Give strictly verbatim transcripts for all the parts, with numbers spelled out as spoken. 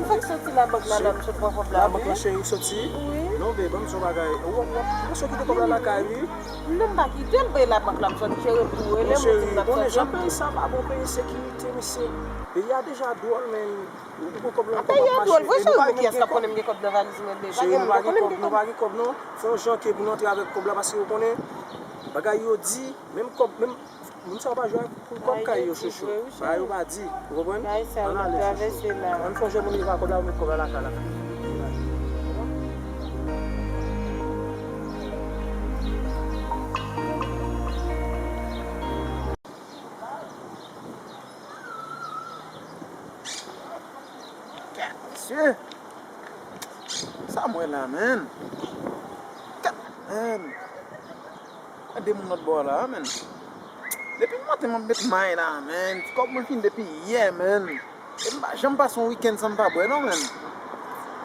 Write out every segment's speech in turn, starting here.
M fèk soti labank la, la m sot pran kòb la, wi. Labank lan, cheri, ou soti? Wi. Non, babe, ban m di w yon bagay. Ou, ou, ou, ou kite kòb la lakay, wi. Non, m pa kite l, bay labank la, m sòti jere pou rele m, ou di m n ap sòti anpil. Peyi sa pa bon, peyi ensekirite, mesye. Peyi a deja dwòl, men ou pran kòb la ankò, w ap mache. Peyi a dwòl vre, cheri, men kiyès k ap konnen m gen kòb nan valiz mwen deja? Cheri, nou pa gen kòb, nou pa gen kòb, non. Fè yon jan ke pou n antre avèk kòb la, paske ou konnen, bagay yo di, menm kòb, menm moun sa yo pa jwe ak pou kòb kay yo, chouchou. Bagay yo pa di, ou konprann? Ann ale, chouchou. Ann fè yon jan pou n rive a kòb la, pou met kòb la lakay la. Mesye, sa m wè la, menn? Menn, gen de moun lòt bò a la, menn. Depi maten m ap met may la, menn. Ti kòb mwen fin depi yè, menn. E m pa janm pase yon wikenn san m pa bwè, non, menn.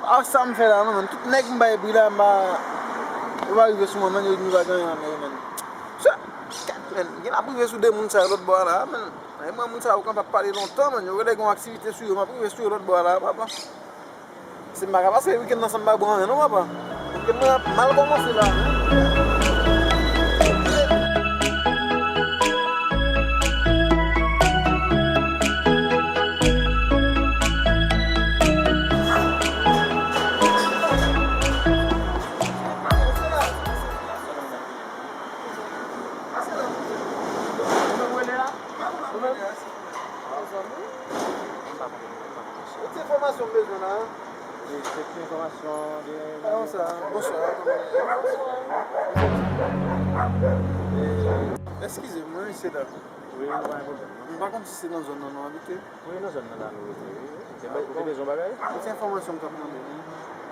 Pa sa m fè la, non, menn. Tout nèg m bay bri la, m pa, yo pa rive sou mwen, menn. Yo di m yo pa gen anyen nan men yo, menn. Sa, kèt, menn. Gen ap rive sou de moun sa yo lòt bò a la, menn. E mwen, moun sa yo, kan m ap pale lontan, menn. Yo rele gen yon aktivite sou yo, m ap rive sou yo lòt bò a la, papa. Si m pa ka pase wikenn nan san m pa bwè anyen non, papa. Wikenn nan ap mal kòmanse la. Ou ti enfòmasyon m bezwen la. Wi, se ti enfòmasyon de... Ah, sa, bonswa, kòman w ye? Eskize m, wi, mesye dam. Wi, pa gen pwoblèm, non. M pa konn si se nan zòn nan nou abite. Wi, nan zòn nan la nou rete, wi. Ou te, ou te bezwen yon bagay? Se ti enfòmasyon m t ap mande, wi.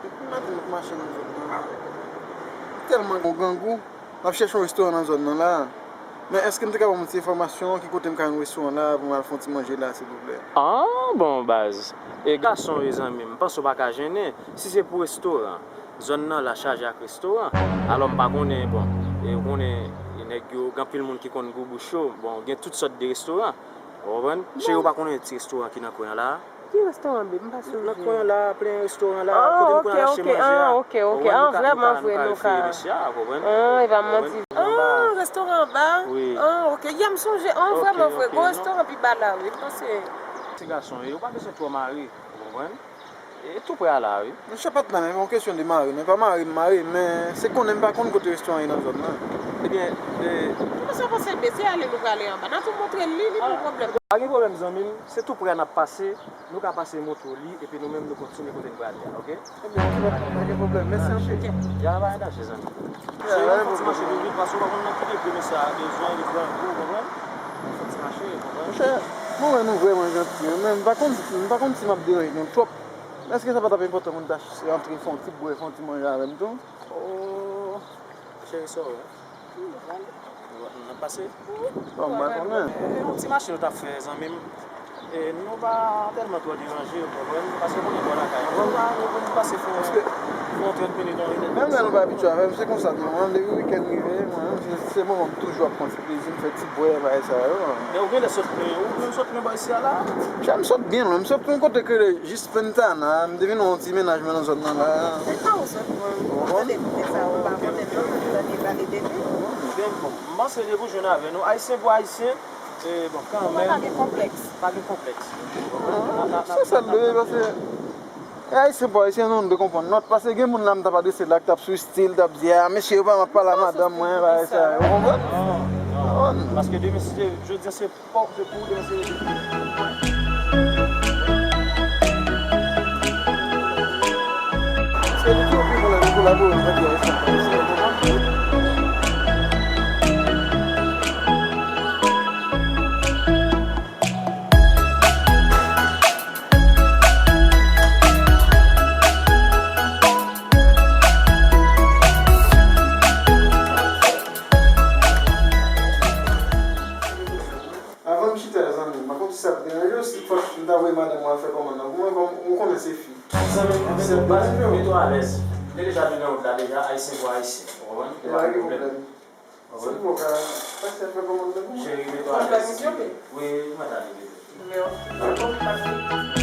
Depi maten m ap mache nan zòn nan. Tèlman gon grangou. M ap chèche yon restoran nan zòn nan la. Men èske m te ka ba m yon ti enfòmasyon ki kote m ka jwenn restoran la pou m al fè yon ti manje la, silvouplè? Ah, bon, baz. E gason e zanmi m, m panse w pa ka jennen. Si se pou restoran, zòn nan la chaje ak restoran. Alò, m pa konnen, bon, e ou konnen, e nèg yo, gen anpil moun ki konn gou bouch yo. Bon, gen tout sòt de restoran. Ou konprann? Cheri, ou pa konnen ti restoran ki nan kwen an la? Ki restoran, babe? M pa sonje. Nan kwen an la, plen restoran la, kote nou konn al achte manje a. Ah, ok, ok. Ah, ok, ok. Ah, vrèman vre, nou ka, nou ka veye mesye a, ou konprann? Ah, e pa manti. Ah, restoran anba? Wi. Ah, ok. Ya, m sonje. Ah, vrèman vre. Gon restoran pi ba la, wi. M panse. Ti gason, e ou pa bezwen twò mare, ou konprann? E tou prè a la, wi. Monchè, pa t la, men yon kesyon de mare. Men pa mare, m mare, men se konnen m pa konn kote restoran ye nan zòn nan. Ebyen, e... Kòman sa panse, be, se ale nou prale anba. N a tou montre l li, li pa yon pwoblèm. Pa gen pwoblèm, zanmi m. Se tou prè a n ap pase. Nou ka pase montre w li, epi nou menm nou kontinye kote n prale a, oke? Ebyen, oke, pa, pa gen pwoblèm. Mèsi anpil. Ya, pa gen danje, zanmi. Ya, pa gen pwoblèm. Se yon fon ti mache vin vit, paske ou pa konn nan ki degre mesye a bezwen, li grangou, ou konprann? Yon fon ti mache, ou konprann? Monchè, mwen wè nou vrèman janti, wi, men m pa konn, m pa konn si m ap deranje nou twòp. Men èske sa pa t ap enpòtan pou n ta ch-, antre fè yon ti bwè, fè yon ti manje avè m tou? Oh, cheri, sa w wè? N ap pase? Bon, m pa konnen. Yon ti mache nou t ap fè, zanmi m. E nou pa tèlman twò deranje, ou konprann? Paske konnen bò lakay. Nou pa, nou, nou pase fè yon, fè yon trant minit, yon inèdtan. Menm lè nou pa abitye avè m, se konsa tou. Mwen, depi wikenn rive, mwen, se, se moman m toujou ap pran ti plezi m fè ti bwè, bagay sa yo. Men ou genlè sot lwen, ou menm sot lwen bò isi a la? Chè, m sot byen lwen, m sot yon kote k rele jis Fontana, m te vin wè yon ti mennaj mwen nan zòn nan la. Se pa ou sot lwen, ou tande kote sa, ou pa konnen non, m tande pale de li. Byen, bon, m panse depi w jwenn avè nou, Ayisyen pou Ayisyen, e, bon, kanmenm. Pa gen konplèks. Pa gen konplèks. Se sa l dwe, paske e Ayisyen pou Ayisyen, nou, nou dwe konprann lòt. Paske gen moun la m t ap adrese la, k t ap sou estil, t ap di, "Ah, mesye yo pa m ap pale a madanm mwen, bagay sa yo." Ou konprann? Non, non. Paske demen, si se, jodi a, se pa w, se pou w, demen, se... Se li ki oblije pou lè nou kolabore, nou pa di Ayisyen pou Ayisyen, ou konprann? Avan m chita, zanmi m, pa konn si sa ap deranje w, si fòk m ta voye madanm mwen al fè kòmann nan pou mwen, kòm ou konnen se fi. Zanmi m, mete w alèz. Li deja vin nan wout la deja, Ayisyen pou Ayisyen. Ou konprann? E pa gen pwoblèm. Ou konprann? Ou ka pase al fè kòmann nan pou mwen. Cheri, mete w alèz. Wi, mwen ta vin. Mwen, mwen, mwen, mwen,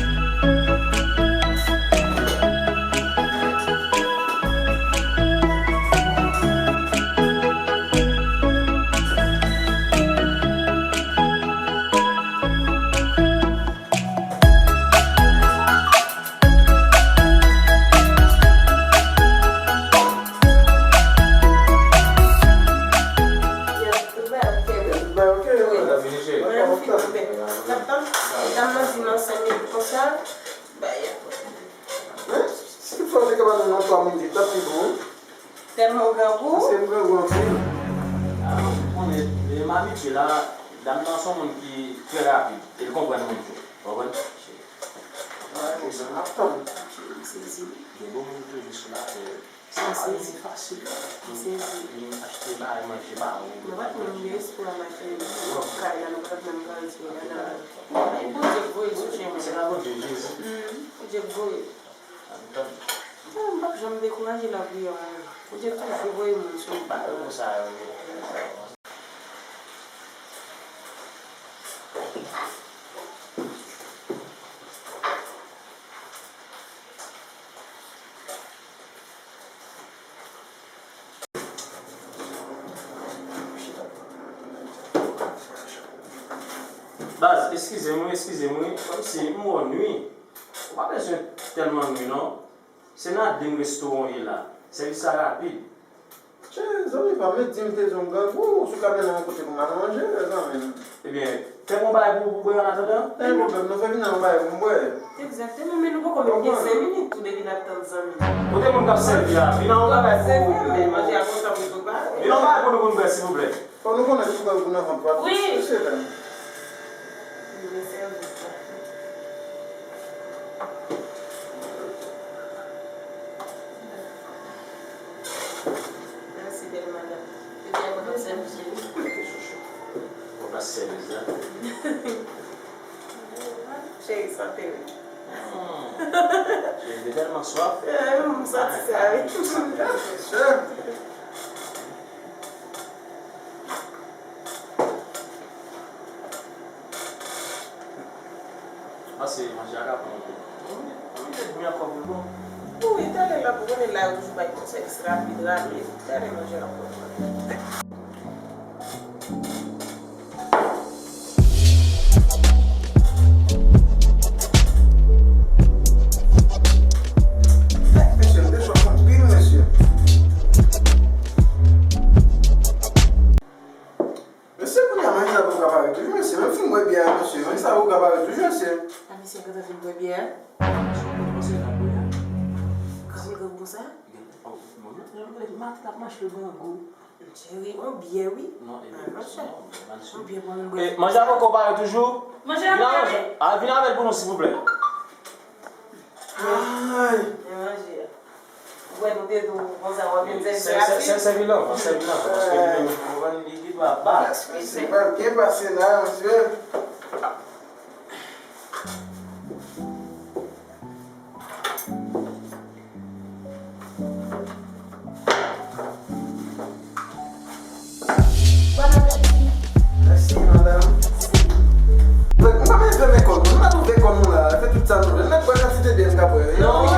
Kòm m di, tanpri pou ou. Tèlman w grangou. Paske m grangou anpil. Ah, ou konnen, e m abitye la, dam nan se yon moun ki trè rapid, e l konprann moun tou. Ou konprann? Ap tann. M sezi. Gen bon moun toujou sou latè. M sezi. Fasil. M sezi. Vin achte bagay manje ba ou. Nou pa t menm gen espwa mache kay la, nou pa t menm grandi ladan. E Bondye k voye sou chemen. Se pa Bondye, Jezi. Bondye k voye. Mwen, m p ap janm dekouraje lapriyè mwen. Bondye toujou voye moun sou nou. Baz, eskize m wi, eskize m wi, kòmsi m wè w nwi. Ou pa bezwen tèlman nwi non. Se Nadine restoran w ye la. Sèvis la rapid. Tchè, zanmi pa m, met di m te di w m grangou, ou sou ka mennen m yon kote pou m al manje, zanmi m. Ebyen, fè m yon bagay pou, pou bwè an atandan. Pa gen pwoblèm, non, fè vin ak yon bagay pou m bwè. Egzakteman, men nou poko menm gen senk minit tou depi n ap tann zanmi. Kote moun k ap sèvi a? Vin ak yon bagay pou, pou, pou, vin ak yon bagay pou nou, pou nou bwè, silvouplè. Fò nou konnen ki koulè pou nan vant pa tou, mesye dam. Mèsi, bèl madanm. Ebyen, mwen pa sèvis ou. Mwen pa sèvis la. Cheri, sante wi. Cheri, m te tèlman swaf. M santi sa wi. Pase manje a ka pran yon minit, yon minit edmi ankò pou l bon. Wi, talè la pou konnen la yo toujou bay konsèy rapid, rapid. Talè manje a ap pran. Mesye, m te swaf anpil, mesye. Mesye, kounye a manje sa poko ka pare toujou, mesye. Menm fin bwè byè a, mesye. Manje sa poko ka pare toujou, mesye. A, mesye gentan fin bwè byè a? Kòman l grangou konsa? Matant ap mache grangou. Cheri, on byè wi. A, monchè. On byè pou moun bwè. Manje a poko pare toujou? Manje a pare. A, vin avè l pou nou, silvouplè. Ay! Men manje a. Ou wè nou te di w konsa w ap vin sèvi rapid. Sèvi l anvan, sèvi l anvan, paske li menm, ou konprann, li gen dwa ba. Mesye, pral byen pase la, mesye. Bon apeti. Mèsi, madanm. Mwen pa menm fèmen kò nou. Nou pa twouve kò nou la. Fè tout sa nou vle. Mèt bwè kantite byè m ka bwè. Non, ok.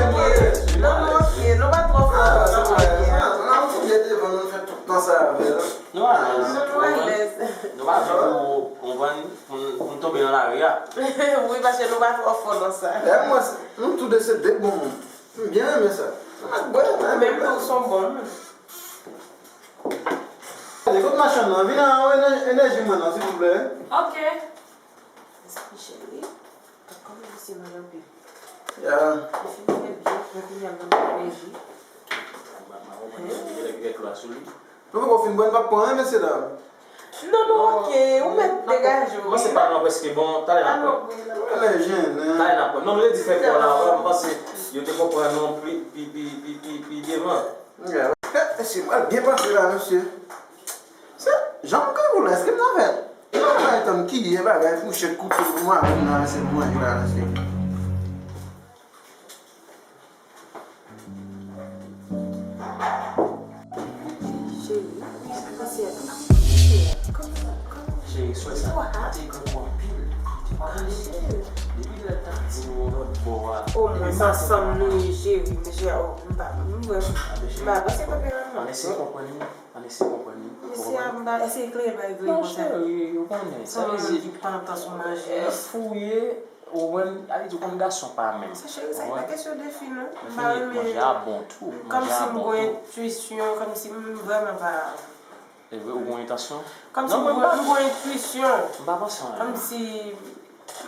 Non, non, ok. Nou pa twò fò. Ah, sa va. Nan yon ti byè devan nou, nou fè tout tan sa avè l. Nou alèz. Nou alèz. Nou pa vle pou, konprann, pou n, pou n tonbe nan lari a. Wi, paske nou pa twò fò nan sa. Dayè, mwen, nou tou de se de bon moun. M byen renmen sa. Ou mèt bwè, mwen renmen bwè. Ou menm tou, s on bon moun. Gade, kot machann nan? Vin ak enè-, enèji mwen nan, silvouplè. Ok. Mèsi, cheri. Kòman misye mal anpil? Ya. Li fin fè byen, men kounye a l nan enèji. Nou poko fin bwè, n p ap pran anyen, mesye dam. Non, non, ok, ou mèt degaje w. Mwen se pa non prèske bon, talè n ap pran. Talè n ap pran. Non, m te di fè kò la, m panse yo te konprann non pi, pi, pi, pi, pi, pi devan. Mesye, m pral byen pase la, mesye. Se jan m grangou la, èske m nan fè? E pa bay tann kiye, bagay, fouchèt, kouto pou mwen, pou m nan ranse pou manje la, mesye. Cheri, mesye, kòman, kòman? Cheri, swè sa te grangou anpil. Depi lè l t ap di m yon lòt bò a. O, mwen, se ansanm nou ye, cheri, mesye, o, m pa, m vrèman, m pa panse tanperaman. Ann eseye konprann li, ann eseye konprann li. Mesye a, m pa eseye klere l pa eklere konsa. Non, cheri, ou konnen. Sa vle di, ki pran tan sou manje. Fouye, ou konprann, sa vle di, ou konn gason pa menm. Sa cheri, sa e pa kesyon de fi, non. M pa renmen. Manje a bon tou. Kòmsi m gon entwisyon, kòmsi m vrèman pa. E vre, ou gon entansyon? Kòmsi m gon, m gon entwisyon. M pa panse anyen. Kòmsi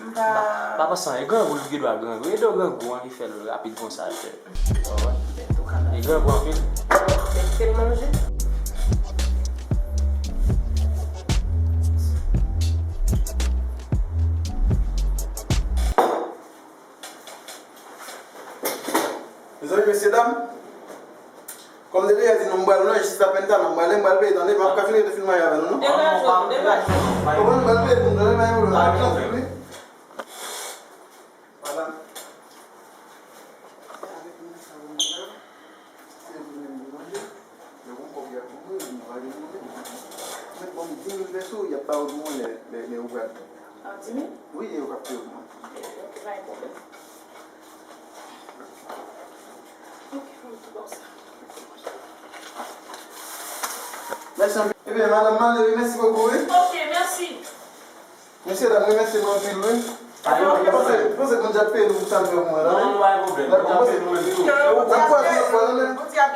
M pa. M pa panse anyen. Grangou, li gen dwa grangou. E do grangou an ki fè l rapid konsa, chè. Ou konprann? E grangou anpil. Mete l manje. Mezanmi, mesyedam, kòm Delia di nou m pral nan, jis apèn talè m prale, m pral peye, tande, m ap ka fin rete fin marye avè nou, non? Degaje w, degaje w. Ou konprann, m pral peye pou nou, tande, pa gen pwoblèm, avèk yon fèb, wi. Madanm, avèk moun sa yo menm la, se yo ki menm pou manje, yo gon kòb y ap ban mwen, yo pa gen manje. Mèt ban m di mil pèso, y ap ba yo pou mwen lè, lè, lè yo pral. Ah, di mil? Wi, e yo k ap peye pou mwen. Ok, pa gen pwoblèm. Ok, fè m tou ba w sa. Mèsi anpil. Ebyen, madanm, m ale wi, mèsi bokou, wi. Ok, mèsi. Mesyedam, remèsye nou anpil, wi. Pa gen pwoblèm. Panse, panse moun djab peye nou pou sa n fè pou mwen la, wi. Non, non, pa gen pwoblèm. Dakò, panse. N ap kwaze lòt fwa, tande.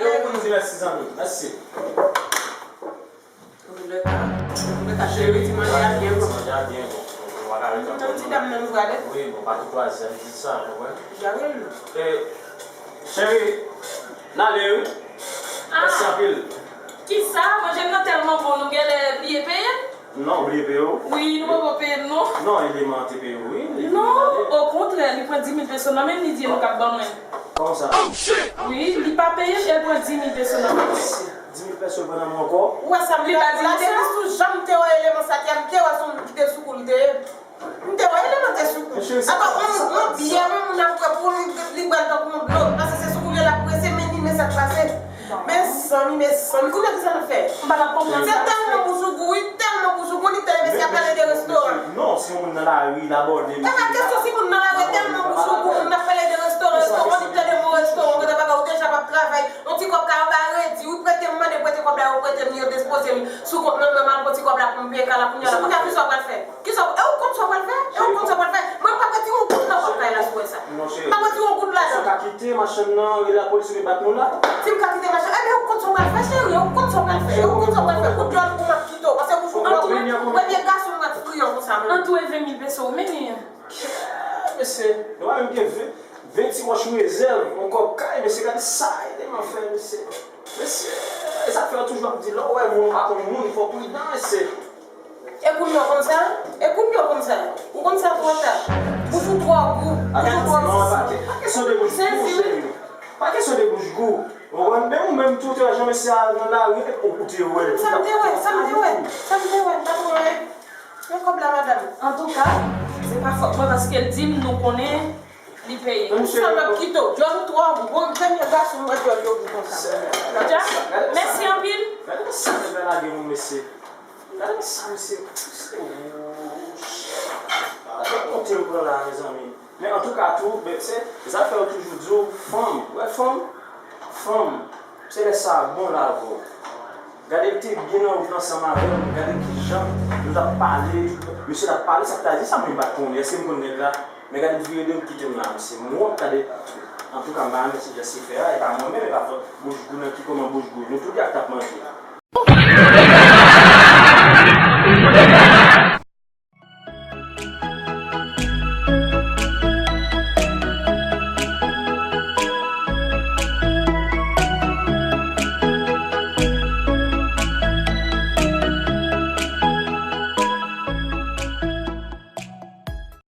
Yo pou nou di mèsi, zanmi. Mèsi. Rebeka, Rebeka, cheri, ti manje a byen bon. Ti manje a byen bon. Ou pa ka rete ankò. Ti dam nan nou prale. Wi, bon, pa tou kwaze, m di sa, ou konprann? Jaril. E, cheri, n ale, wi. Mèsi anpil. Kisa? Manje m nan tèlman bon, nou genlè bliye peye l? Non, ou bliye peye w? Wi, nou poko peye l, non. Non, Eleman te peye w, wi. Non, okontrè, li pran dis mil peso nan men m, li di e nou k ap ban mwen. Kòman sa? Wi, li pa peye m, e l pran dis mil peso nan men m. Dis mil peso l pran nan men w ankò? Ou wè sa m te di la, depi sou jan m te wè Eleman sa te ye, m te wè se yon moun ki te sou kou l te ye. M te wè Eleman te sou kou. Apa, yon, yon byè, yon moun ap bwè pou li, li bwè l tankou yon dlo. Paske se sou kou l ye l ap prese, men li, men sa k pase. Mezanmi, mezanmi, kounye a kisa n ap fè? M pa t ap konprann sa. Se tèlman bouch ou gou, wi, tèlman bouch ou gou, li te envesti ap pale de restoran. Non, si yon moun nan lari, l abòde m. E pa kesyon si moun nan lari, tèlman bouch ou gou, moun ap pale de restoran, restoran, ou tande mo restoran, kote bagay, ou deja p ap travay, yon ti kòb ka anba redi, wi, prete m, mande prete kòb la, yo prete m, yo despoze m sou kont nan mwen, m al pran ti kòb la pou m peye kay la, kounye a la, kounye a kisa w pral fè? Kisa w, e ou konn sa w pral fè? E ou konn sa w pral fè? Mwen m p ap retire yon goud nan kòb kay la si w wè sa. M p ap retire yon goud ladan. Si w ka kite machann nan, rele lapolis, yo met bat nou la. Si m ka kite machann, ebyen ou konn sa w pral fè, cheri, ou konn sa w pral fè, ou konn sa w pral fè. Pou djòl ou m ap kite w, paske bouch ou pa bon, premye gason m ap friyan konsa mwen. An tou e ven mil peso ou mennen an. Mesye, nou pa menm gen ven, ven ti wòch rezèv, yon kòb kay, mesye, gade sa Eleman fè, mesye. Mesye, e sa k fè yo toujou ap di, lè w wè moun ou pa konn moun, fò w pridan, mesye. E kounye a w konn sa? E kounye a w konn sa? Ou konn sa twò ta. Bouch ou twò gou. Bouch ou twò gou. Pa kesyon de bouch gou, cheri. Pa kesyon de bouch gou. Ou konprann? Men ou menm tou, te wè jan mesye a nan lari, ou, ou te wè l. Sa m te wè, sa m te wè, sa m te wè, m pa t wè anyen. Men kòb la, madanm. Antouka, se pa fòt mwen paske l di m nou konnen li peye. Pou sa m ap kite w. Djòl ou twò gou. Bon, premye gason m wè djòl yo gou konsa. Jack, mèsi anpil. Gade sa nèg la lage moun, mesye. Gade sa, mesye. Gade kote m pran la, mezanmi. Men antouka tou, men se zafè yo toujou di w, fanm, ou wè fanm, fanm, se lè sa bon la avè w. Gade l te byen nan wout la ansanm avè m, gade kijan nou t ap pale, mesye t ap pale, sa k ta di sa mwen m pa t konnen, èske m konn nèg la? Men gade l vire do l kite m la, mesye, m wont, gade, antouka m pa renmen ti jès li fè a, e pa mwen menm, e pa fòt bouch gou nan ki kòman bouch gou, nou tout de a k t ap manje.